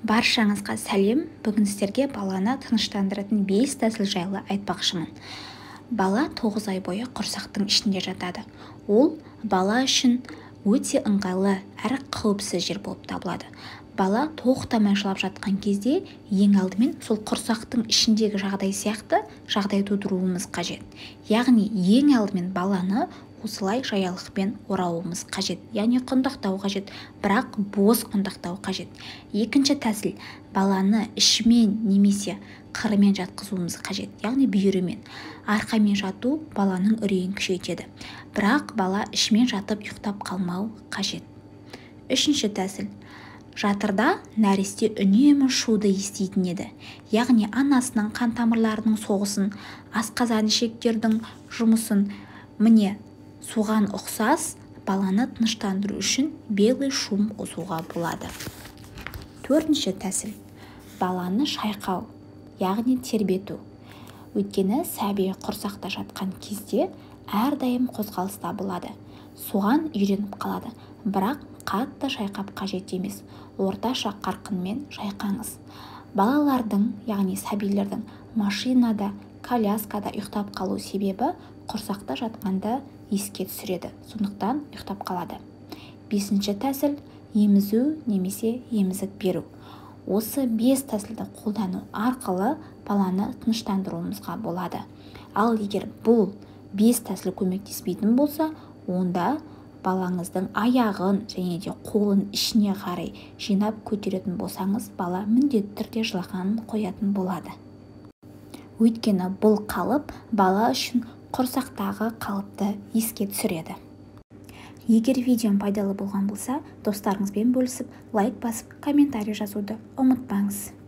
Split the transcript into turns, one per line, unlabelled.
Баршаңызға сәлем. Бүгін сіздерге баланы тыныштандыратын 5 тәсіл жайлы айтпақшымын. Бала 9 ай бойы құрсақтың ішінде жатады. Ол бала үшін өте ыңғайлы әрі қауіпсіз жер болып табылады. Бала тоқтамай жылап жатқан кезде ең алдымен сол құрсақтың ішіндегі жағдай сияқты жағдай тудыруымыз қажет. Яғни ең алдымен баланы осылай жаялықпен орауымыз қажет, яғни құндақтау қажет, бірақ бос құндақтау қажет. Екінші тәсіл, баланы ішімен немесе қырымен жатқызуымыз қажет, яғни бүйірімен. Арқамен жату баланың үрейін күшейтеді, бірақ бала ішімен жатып ұйықтап қалмау қажет. Үшінші тәсіл, жатырда нәресте үнемі шуды еститін еді, яғни анасының қан тамырларының соғысын, асқазан ішектердің жұмысын. Міне соған ұқсас баланы тыныштандыру үшін белый шум қосуға болады. Төртінші тәсіл, баланы шайқау, яғни тербету. Өйткені сәби құрсақта жатқан кезде әрдайым қозғалыста болады, соған үйреніп қалады. Бірақ қатты шайқап қажет емес, орташа қарқынмен шайқаңыз. Балалардың, яғни сәбилердің машинада, коляскада ұйықтап қалу себебі құрсақта жатқанды еске түсіреді, сондықтан ұйықтап қалады. Бесінші тәсіл, емізу немесе емізік беру. Осы 5 тәсілді қолдану арқылы баланы тыныштандыруымызға болады. Ал егер бұл 5 тәсіл көмектеспейтін болса, онда балаңыздың аяғын және де қолын ішіне қарай жинап көтеретін болсаңыз, бала міндетті түрде жылағанын қоятын болады. Өйткені бұл қалып бала үшін құрсақтағы қалыпты еске түсіреді. Егер видеом пайдалы болған болса, достарыңызбен бөлісіп, лайк басып, комментарий жазуды ұмытпаңыз.